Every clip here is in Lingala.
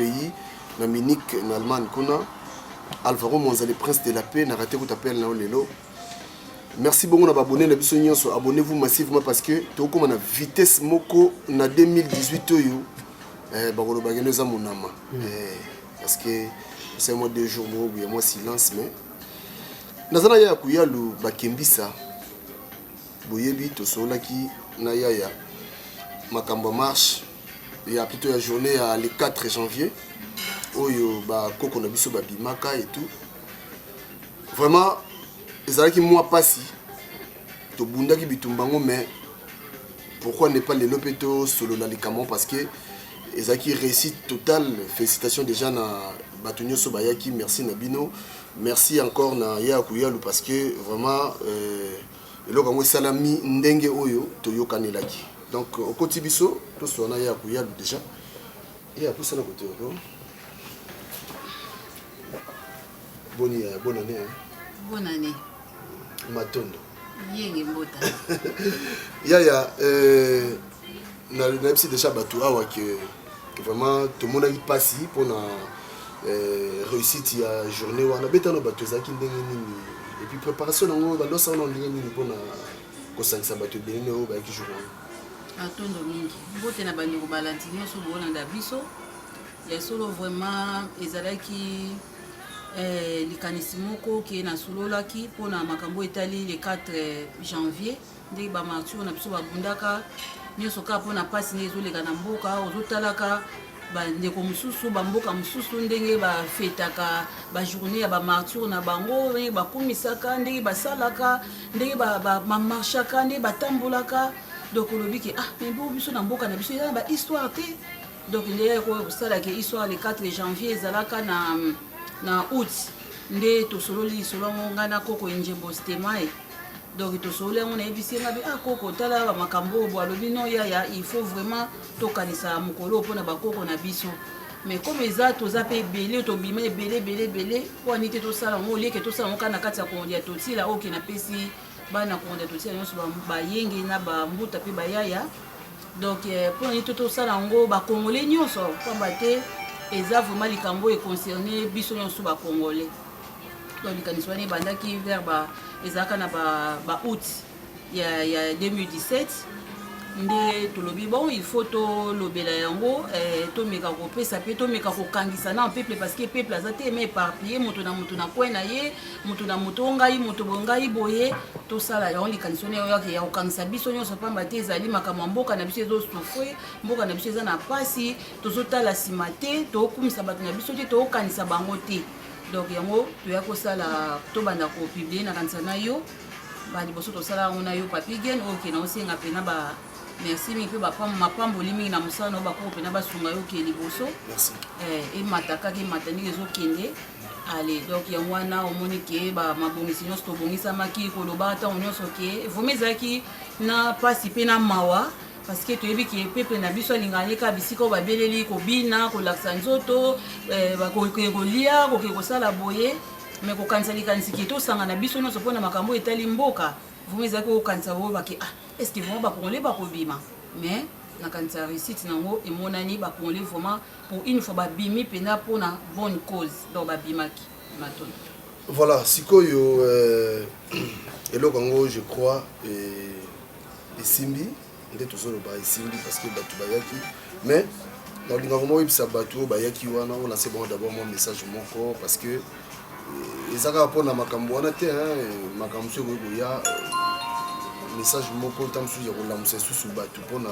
Pays na Munich na Allemagne kuna. Alvaro Mwanza le prince de la paix na raté kuta appel na yo lelo. Merci bongo na ba abonnés na biso nyonso, abonnez-vous massivement parce que tokoma na vitesse moko na 2018 oyo eh, bakoloba kendo eza monama. Eh, parce que c'est moi 2 jours moko boye moi silence, mais naza na yaya Kuyalu bakembisa boyebi tosololaki na yaya makambo ya marche ya plutôt ya journée ya le 4 janvier oyo bakoko na biso babimaka et tout. Vraiment ezalaki mwa pasi, tobundaki bitumba yango, mais pourquoi ne pas lelo mpe tosolola likambo, parce que ezalaki réussite totale. Félicitations déjà na bato nyonso bayaki, merci na bino, merci encore na ya Kuyalu, parce que vraiment eloko yango esalami ndenge oyo toyokanelaki. Donc okoti biso tosola na ya Kuyalu déjà ye apusana kote oko. Boni ya bonne année, hein? Bonne année. Matondo. Yenge mbota. Yaya, nayebisi déjà bato awa ke vraiment tomonaki mpasi mpona réussite ya journée wana. Betano bato ezalaki ndenge nini et puis préparation nango bandosala na ndenge nini mpona kosangisa bato ebele nde oyo bayaki jour wana? Atondo mingi, mbote na bandeko balandi nyonso boolanda biso. Ya solo, vraiment ezalaki likanisi moko ke nasololaki mpona makambo etali le 4 janvier, ndenge bamartyrs na biso babundaka nyonso kaka mpona mpasi ndenge ezoleka na mboka. Ozotalaka bandeko mosusu, bamboka mosusu, ndenge bafetaka bajournée ya bamartyrs na bango, ndenge bakumisaka, ndenge basalaka, ndenge bamarchaka, ndenge batambolaka. Donc olobi ke ah, mais bo biso na mboka na biso eza na bahistoire te. Donc nde kosalaka histoire le 4 janvier ezalaka na août nde tosololi lisolo yango, ngai na koko Njembo Stemae. Donc tosololi yango, nayebisi ye ngai: ah koko, tala bamakambo oyo bo. Alobi: non yaya, il faut vraiment tokanisa mokolo oyo mpona bakoko na biso. Mais comme eza toza mpe ebele, tobima ebele ebele ebele, mpo ani te tosala yango olieke tosala yango kaka na kati ya Kongo ya Totila. Oyo ke napesi bana Kongo ya Totila nyonso, bayenge na bambuta mpe bayaya. Donc mpona nini te tosala yango bacongolais nyonso? Pamba te eza vraiment likambo oyo econcerne biso nyonso bacongolais. Donc likanisi wana ebandaki vers ba ezalaka na ba août ya 2017 nde tolobi: bon, il faut tolobela yango, tomeka kopesa mpe tomeka kokangisa na peuple, parce que peuple aza te mais éparpillé, moto na moto na coin na ye, moto na moto, ngai moto boye, ngai boye. Tosala yango likanisi wana oyo ya kokangisa biso nyonso, pamba te ezali makambo ya mboka na biso ezosouffrir, mboka na biso eza na mpasi, tozotala nsima te, tokumisa bato na biso te, tokokanisa bango te. Donc yango toya kosala, tobanda kopublier. Nakanisa na yo baliboso tosala yango na yo, Papi Gen, oyo ke na osenga mpena ba merci mingi mpe mapamboli mingi na mosala na oyo. Bakoko mpena basunga yo ke liboso emata kaka, emata ndenge ezokende. Ale, donc yango wana omoni ke mabongisi nyonso tobongisamaki koloba ntango nyonso ke vraiment ezalaki na mpasi mpe na mawa, parce que toyebi ke peuple na biso alingaka ne kaka bisika oyo babeleli, kobina, kolakisa nzoto, kokende kolia, kokende kosala boye. Mais kokanisa likanisi ke tosanga na biso nyonso mpona makambo oyo etali mboka, vraiment ezalaki kokanisa oyo bake: ah, est ce que vraiment bacongolais bakobima? Mais nakanisa réussite nango emonani, bacongolais vraiment pour une fois babimi mpenza mpona bonne cause. Donc babimaki matono. Voilà, sikoyo eloko yango, je crois esimbi nde tozoloba, esimbi parce que bato bayaki. Mais nalinga vraiment oyebisa bato oyo bayaki wana, olance bango d'abord mwa message moko, parce que eza kaka mpona makambo wana te, makambo mosusu ekoki koya. Message moko ntango mosusu ya kolamusa lisusu bato mpona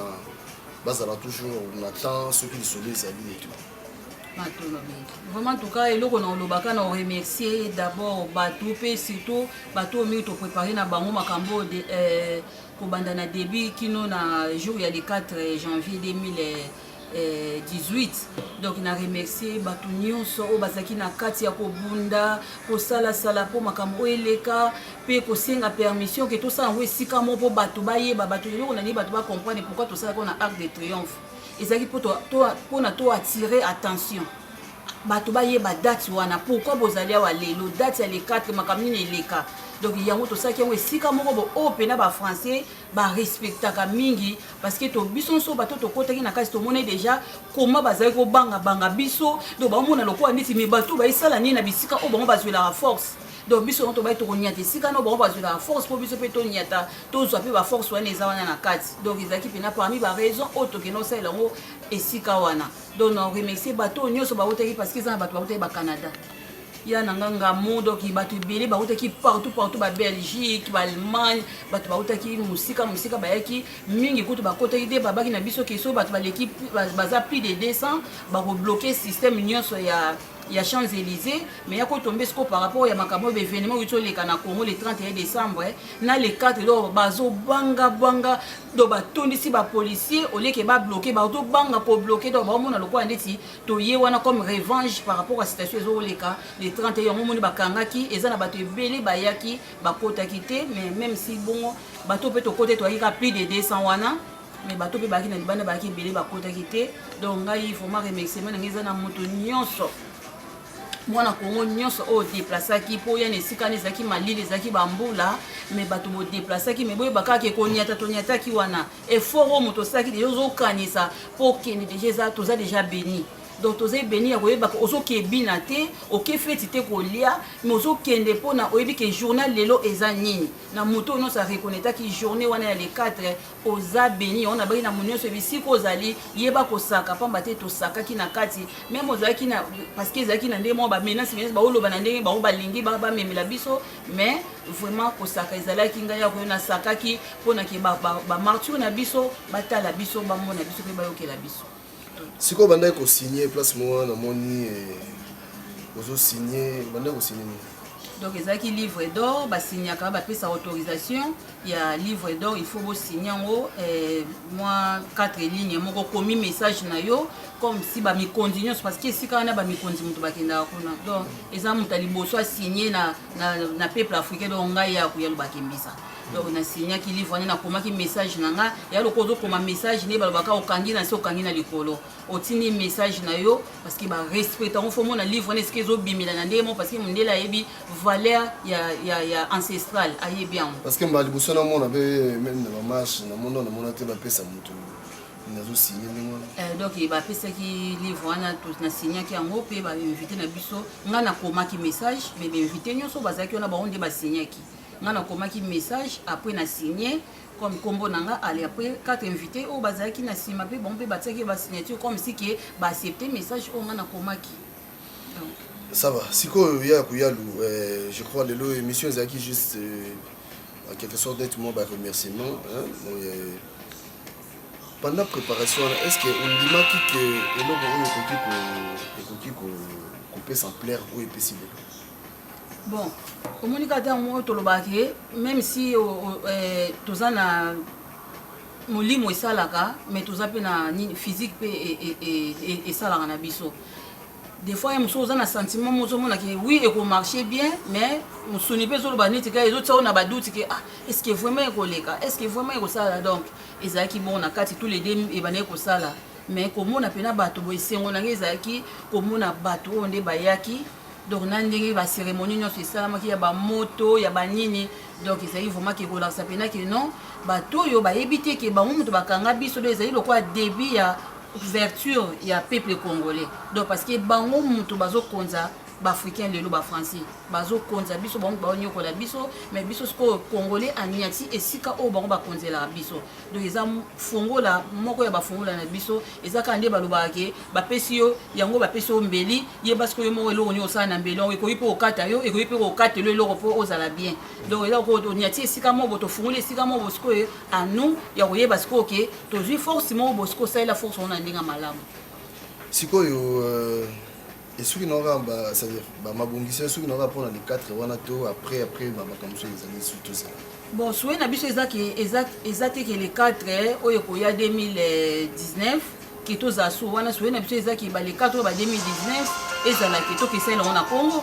bazala toujours na temps soki lisolo ezali etu. Matono mingi vraiment. En tout cas, eloko na olobaka na oremercier d'abord bato mpe surtout bato oyo mingi toprépare na bango makambo kobanda na début kino na jour ya le 4 janvier 2018. Donc na remercier bato nyonso oyo bazalaki na kati ya kobunda, kosalasala mpo makambo oyo eleka, mpe kosenga permission ke tosala yango esika moko mpo bato bayeba. Bato eloko na nini, bato bacomprendre pourquoi tosalaka na Arc de Triomphe. Ezalaki mpona to attirer attention, bato bayeba date wana, pourquoi bozali awa lelo, date ya le 4, makambo nini eleka. Donc yango tosalaki yango esika moko bo oyo mpena bafrançais barespectaka mingi, parce que to biso nyonso bato tokotaki na kati, tomoni déjà koma bazalaki kobangabanga biso. Donc baomona lokola neti me bato baesala nini na bisika oyo bango bazwelaka force. Donc biso yango tobai tokonyata esika no bango bazwelaka force, mpo biso mpe tonyata, tozwa mpe baforce wana eza wana na kati. Donc ezalaki mpena parmi baraison oyo tokende osalela yango esika wana. Donc na remercier bato oyo nyonso bautaki, parce que eza na bato bautaki bacanada ya na nga ngamo. Donc bato ebele bautaki partout partout, babelgique, baallemagne, bato bautaki mosika mosika, bayaki mingi. Kutu bakotaki te, babaki na biso ke so bato baleki, baza plus de 200, bakobloquer système nyonso ya Champs-Élysées. Mais ya kotombe siko par rapport ya makambo oyo baévénement oyo toleka na Congo le 31 décembre na le 4. Donc bazobangabanga, donc batondisi bapolicier oleke babloquer, bazobanga kobloquer. Donc baomona lokola ndeti toye wana comme revanche par rapport à situation ezoleka le 31. Yango omoni bakangaki, eza na bato ebele bayaki, bakotaki te. Mais même si bongo, bato mpe tokote, toyaki ka plus de 200 wana, mais bato mpe bayaki na libanda, bayaki ebele, bakotaki te. Donc ngai vraiment remerciement na ngai eza na moto nyonso, mwana Kongo nyonso oyo déplaçaki mpo oya na esika wana. Ezalaki malili, ezalaki bambula, mais bato bodéplaçaki. Mais boyeba kaka ekoniata, toniataki wana, effort oyo moto osalaki déjà, ozokanisa mpo okende déjà, eza toza déjà béni. Donc toza ebeni ya koyebaka ozokebina te, oke feti te kolia, mais ozokende mpona oyebi ke journal lelo eza nini na moto oyo nyonso areconnaîtraki journée wana ya le 4. Oza béni. Yango nabaki na moto nyonso, bisika ozali, yeba kosaka, pamba te tosakaki na kati. Même ozalaki na, parce que ezalaki na ndenge moko bamenace, menace baoloba na ndenge bango balingi bamemela biso, mais vraiment kosaka ezalaki. Ngai ya koyo nasakaki mpona ke bamartyr na biso batala biso, bamona biso mpe bayokela biso. Sikoyo bandaki kosigne place moko, namoni ozosigne. Bandaki kosigne nini? Donc ezalaki livre d'or. Basignaka, bapesa autorisation ya livre d'or, il faut bosigne yango, mwa 4 ligne moko, komi message na yo comme si bamikonzi nyonso, parce que esika wana bamikonzi moto bakendaka kuna. Donc eza moto ya liboso asigne na peuple africain. Donc ngai ya koya lobakembisa, donc nasignaki livre wana, nakomaki message na nga ya lokola ozokoma message nde balobaka, okangi na se, okangi na likolo, otindi message na yo, parce que barespecte yango. Faut mona livre wana esika ezobimela na ndenge moko, parce que mondele ayebi valeur ya ancestral, ayebi yango. Parce que mbala liboso namona mpe même na bamarche, namona te bapesa moto nazosigne ndenge wana. Donc bapesaki livre wana, nasignaki yango mpe bainvité na biso. Ngai nakomaki message, mais bainvité nyonso bazalaki wana, bango nde basignaki. Ngai nakomaki message, après na signe comme nkombo na nga. Ale, après quatre invités oyo bazalaki na nsima mpe bango mpe batiaki basignature comme si ke baaccepte message oyo ngai nakomaki. Donc Ça va. Sikoyo ya koyalu, je crois lelo émission ezalaki juste en quelque sorte neti mwa baremerciement, hein? Bon, pendant préparation wana, est ce que ondimaki ke eloko oyo ekoki kopesa ampleur oyo epesi lelo? Bon, omoni kaka ntango oyo tolobaka ke même si toza na molimo esalaka, mais toza mpe na nini, physique mpe esalaka na biso. Des fois ye mosusu oza na sentiment mo ozomona ke oui, ekomarche bien, mais mosuni mpe ezoloba neti kaka ezotia oyo na badoute ke ah, est ce que vraiment ekoleka, est ce que vraiment ekosala? Donc ezalaki bon na kati, tous les deux ebandaki kosala. Mais komona mpena bato boye, esengo na ngai ezalaki komona bato oyo nde bayaki. Donc na ndenge bacérémonie nyonso esalamaki ya bamoto ya banini, donc ezalaki vraiment ke kolakisa mpena ke non, bato oyo bayebi te ke bango moto bakanga biso. Donc ezali lokola début ya ouverture ya peuple congolais. Donc parce que bango moto bazokonza baafricain lelo, bafrançais bazokonza biso, bango baonyokola biso, mais biso sikoyo congolais aniati esika oyo bango bakonzelaka biso. Donc eza fongola moko ya bafongola na biso. Eza kaka nde balobaka ke bapesi yo yango, bapesi yo mbeli, yeba sikoyo moko eloko nini osala na mbeli yango. Ekoki mpe kokata yo, ekoki mpe kokatela eloko mpo ozala bien. Donc eza oniati esika moko bo tofungoli esika moko bo sikoyo anu ya koyeba sikoyo ke tozwi force moko bo sikoyo, osalela force wana na ndenge ya malamu. Sikoyo esuki na kaka c'est-à-dire bamabongisi, esuki na kaka mpona le 4 wana to après bamakambo soki ezali su tosala? Bon, souhait na biso eza ke eza te ke le 4 oyo ekoya 2019 ke tozala su wana. Souhait na biso eza ke ba le 4 oyo ba 2019 ezalaki tokesalela yango na Congo,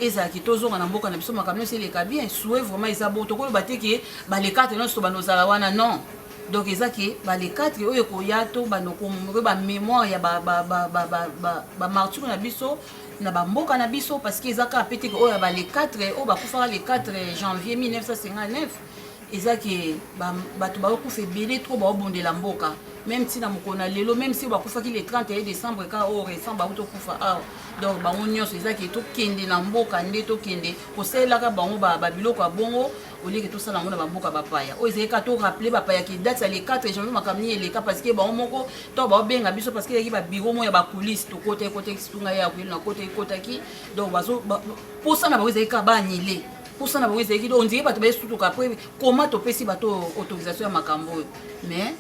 ezalaki tozonga na mboka na biso, makambo nyonso eleka bien. Souhait vraiment eza bon. Tokoloba te ke ba le 4 nyonso tobanda ozala wana, non. Donc eza ke ba le 4 oyo ekoya to banda commémorer ba mémoire ya ba ba ba ba ba, ba, ba martyrs na biso na bamboka na biso, parce que eza kaka pe te ke oyo ya ba le 4 oyo bakufaka le 4 janvier 1959. Eza ke bato baokufa ebele trop, baobundela mboka même ntina mokolo na lelo, même si bakufaki le 31 décembre kaka oyo récent, bauti okufa awa. Donc bango nyonso eza ke tokende na mboka nde tokende kosalelaka bango babiloko ya bongo, oleke tosala yango na bamboka bapaya. Oyo ezali kaka torappeler bapaya ke date ya le 4 janvier, makambo nini eleka, parce que bango moko to baobenga biso, parce que ezalaki babureau moko ya bacoulisse. Tokota, ekotaki situnga ye ya koyeli na kota ekotaki. Donc bazo posa na bango ezalaki kaka baanile posa na bango ezalaki. Donc on dirait bato bayesutuka après comment topesi bato autorisation ya makambo oyo, mais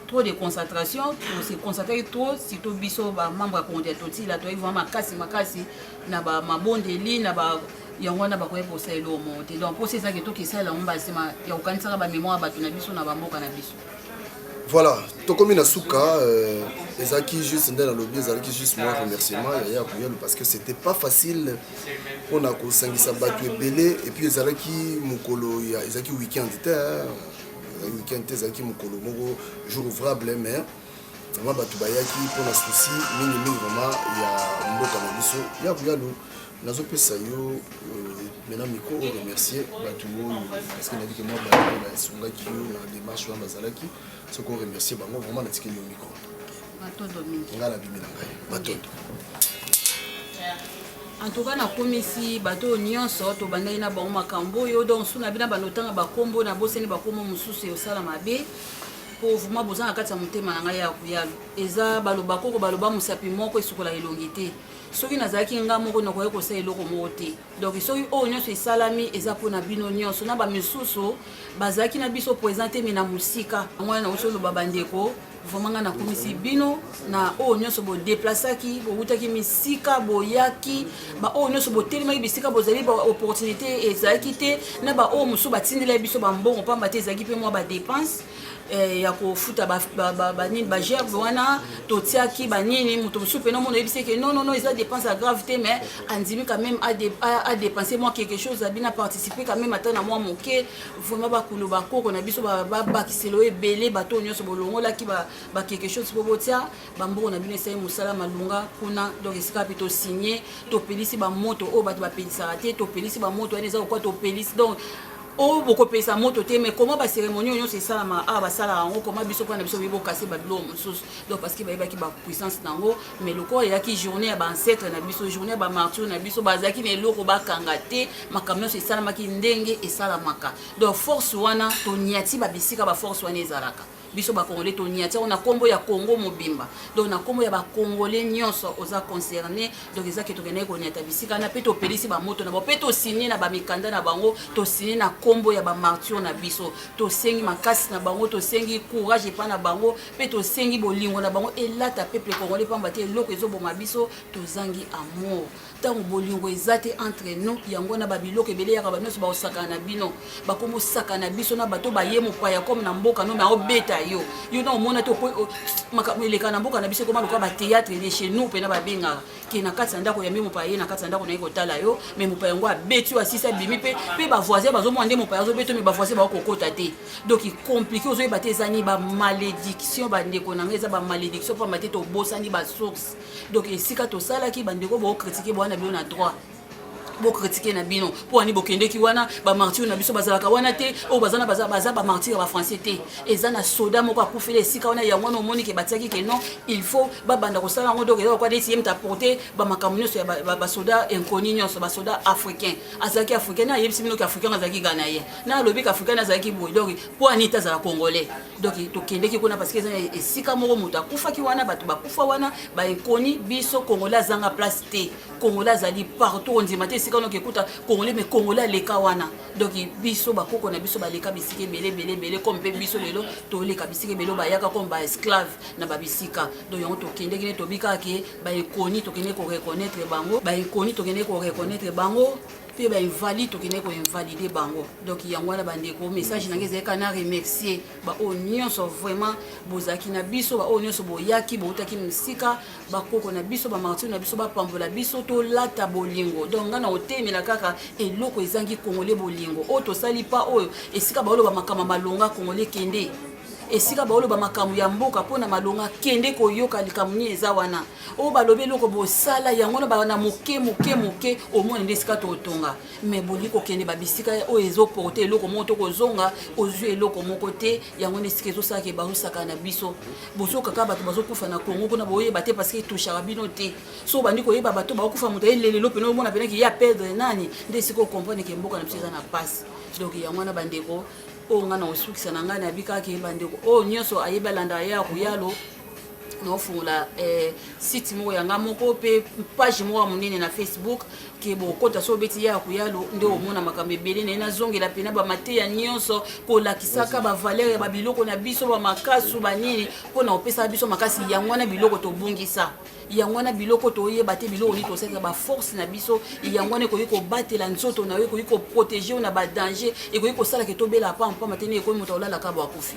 trop de concentration, tose concentraki trop, surtout biso bamembre ya Kongo ya Totila, toyaki vraiment makasi makasi na bamabondeli na ba yango wana. Bakoki kosala eloko moko te. Donc mposa ezaki tokesalela yango basima ya kokanisaka bamémoire ya bato na biso na bamboka na biso. Voilà, tokomi na suka. Ezalaki juste nde nalobi, ezalaki juste mwa remerciement ya ya koyalu, parce que c'était pas facile mpona kosangisa bato ebele. Et puis ezalaki mokolo ya, ezalaki week-end te, ezalaki week-end te, ezalaki mokolo moko jour ouvrable, mais vraiment bato bayaki mpona souci mingimingi vraiment ya mboka na biso. Ya koyalu, nazopesa yo maintenant micro, oyo remercier bato oyo, parce que nayebi ke mwa bato oyo basungaki yo na démarche wana bazalaki. Soki oremercier bango vraiment, natikeli yo micro. Matondo mingi. Ngai nabimi na ngai, matondo. En tout cas, nakomisi bato oyo nyonso tobandaki na bango makambo oyo. Donc su na bino bando otanga bakombo, nabosani bakombo mosusu, osala mabe, po vraiment boza na kati ya motema na ngai ya koyalu. Eza baloba koko, baloba mosapi moko esukola elongi te. Soki nazalaki nga moko, nakoki kosala eloko moko te. Donc soki oyo nyonso esalami, eza mpona bino nyonso na bamisusu bazalaki na biso présent te, mais na mosika. Yango wana nauti oloba, bandeko, vraiment ngai nakomisi bino na oyo nyonso bodeplasaki, bowutaki misika, boyaki, baoyo nyonso botelemaki bisika bozali, baopportunité ezalaki te, na baoyo mosusu batindelaki biso bambongo, pamba te ezalaki mpe mwa badépense ya kofuta banini, bagerbe wana totiaki banini. Moto mosusu mpena omona oyebisi ke non, non, non, eza dépense ya grave te, mais andimi quand même adépenser mwa quelque chose, abina participer quand même ata na mwa moke. Vraiment bakulu, bakoko na biso babakiselo ebele. Bato oyo nyonso bolongolaki ba quelque chose mpo botia bambongo na bino, esali mosala malunga kuna. Donc esika mpe tosigne, topelisi bamoto oyo bato bapelisaka te, topelisi bamoto wana, eza kokwa topelisi. Donc oyo bokopesa moto te, mais comment bacérémonie oyo nyonso esalama awa, basalaka yango comment? Biso mpona biso boyebokase babiloko mosusu. Donc parce que bayebaki bapuissance nango, mais lokola eyaki journée ya baancêtre na biso, journée ya bamartyr na biso, bazalaki na eloko bakanga te. Makambo nyonso esalamaki ndenge esalamaka. Donc force wana toniati babisika, baforce wana ezalaka biso bacongolais toniati yango na nkombo ya Congo mobimba, donc na nkombo ya bacongolais nyonso oza concerné. Donc eza ke tokendaki koniata bisika wana mpe topelisi bamoto na bango mpe tosigne na bamikanda na bango, tosigne na nkombo ya bamartyr na biso. Tosengi makasi na bango, tosengi courage epa na bango, mpe tosengi bolingo na bango elata peuple congolais, pamba te eloko ezoboma biso, tozangi amour. Ntango bolingo eza te entre nous, yango wana babiloko ebele yaka. Banyonso baosakana na bino, bakomosaka na biso na bato baye mopaya comme na mboka no, me aobeta yo, yo na omona te. Makambo eleka na mboka na biso ekoma lokola bathéâtre de chez nous. Mpena babengaka ke na kati ya ndako yambi mopaya ye na kati ya ndako naye kotala yo, mais mopaya yango abeti yo, asisi, abimi. Mpe bavoisin bazomona nde mopaya azobeta, mais bavoisin bakokota te. Donc compliqué, ozoyeba te eza nini. Bamalédiction, bandeko na ngai, eza bamalédiction, pamba te tobosani basource. Donc esika tosalaki, bandeko, bocritiquer, bowana bino na droit bocritiquer na bino mpo wani bokendeki wana. Bamartyr na biso bazalaka wana te, oyo baza na baza bamartyr ya bafrançais te. Eza na soda moko akufeli esika wana. Yango wana omoni ke batiaki ke non, il faut babanda kosala yango. Donc eza lokwa neti ye moto aporte bamakambo nyonso ya basoda inconnu nyonso, basoda africain. Azalaki africain na ayebisi bino ke africain azalaki ghanéen, na alobi ke africain azalaki boye. Donc mpo ani te azala congolais? Donc tokendeki kuna parce que eza esika moko moto akufaki wana, bato bakufa wana bainconnu. Biso congolais azanga place te, congolais azali partout. Ondima te esika wana okekuta congolais, mais congolais aleka wana. Donc biso bakoko na biso baleka bisika ebele ebele ebele, comme mpe biso lelo toleka bisika ebele oyo bayaka comme baesclave na babisika. Donc yango tokendeki nde tobikaka ke bainconnu, tokendeki koreconnaître bango, bainconnu tokendeki koreconnaître bango, mpe bainvalide tokendeki koinvalider bango. Donc yango wana, bandeko, message na ngai ezalaki kaka na remercier baoyo nyonso vraiment bozalaki na biso, baoyo nyonso boyaki, boutaki mosika. Bakoko na biso, bamartyr na biso bapambola biso, tolata bolingo. Donc ngai na otemela kaka eloko ezangi congolais, bolingo oyo tosali pa oyo esika baoloba makambo malonga congolais kende. Esika baoloba makambo ya mboka mpo na malonga, kende koyoka likambo nini eza wana. Oyo balobi eloko bosala yango na na moke moke moke, omona nde esika totonga. Mais bolingi kokende babisika oyo ezoporte eloko moko to kozonga ozwi eloko moko te. Yango nde esika ezosalaka bazosaka na biso. Bozokaka bato bazokufa na Kongo kuna, boyeba te parce que etouchaka bino te. So obandi koyeba bato bakokufa, moto ayelelelo pene, omona penaki ye aperdre nani, nde esika ocomprendre ke mboka na biso eza na pasi. Donc yango wana, bandeko, oyo ngai na kosukisa na ngai, nayebi kaka ke bandeko oyo nyonso ayebi alandaka ye ya koyalo, naofungola site moko ya nga moko mpe page moko ya monene na Facebook ke bokota. So obeti ya koyalo nde omona makambo ebele na ye. Nazongela mpena bamateya nyonso kolakisaka bavaleur ya babiloko na biso, bamakasu banini, mpona kopesaka biso makasi. Yango wana biloko tobungisa, yango wana biloko toyeba te, biloko nini tosalisa baforce na biso. Yango wana ekoki kobatela nzoto na yo, ekoki koprotéger yo na badanger, ekoki kosalaka tobela pampamba te. Nde ekoki moto akolalaka bo akufi,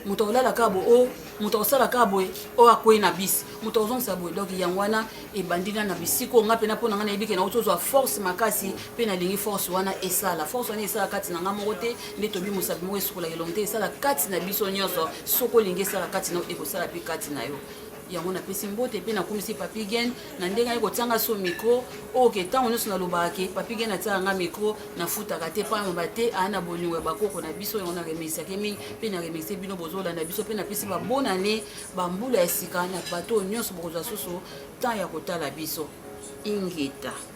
moto akolalaka bo o moto akosalaka boye oyo akwei na bisi, moto akozongisa boye. Donc yango wana ebandi na bisika oyo nga mpena mpo na ngai nayebi ke nauti ozwa force makasi, mpe nalingi force wana esala, force wana esala kati na nga moko te. Nde tobi mosapi moko esukolaka elongo te, esala kati na biso nyonso. Soki olingi esala kati na yo, ekosala mpe kati na yo. Yango napesi mbote mpe nakumisi Papi Gen na ndenge aye kotianga so micro oyo, ke ntango nyonso nalobaka ke Papi Gen atiaka nga micro, nafutaka te, pamba te aya na bolingo ya bakoko na biso. Yango naremerciake mingi, mpe naremercie bino bozolanda biso, mpe napesi babonane, bambula ya sika na bato oyo nyonso bokozwa susu temps ya kotala biso. Ingeta.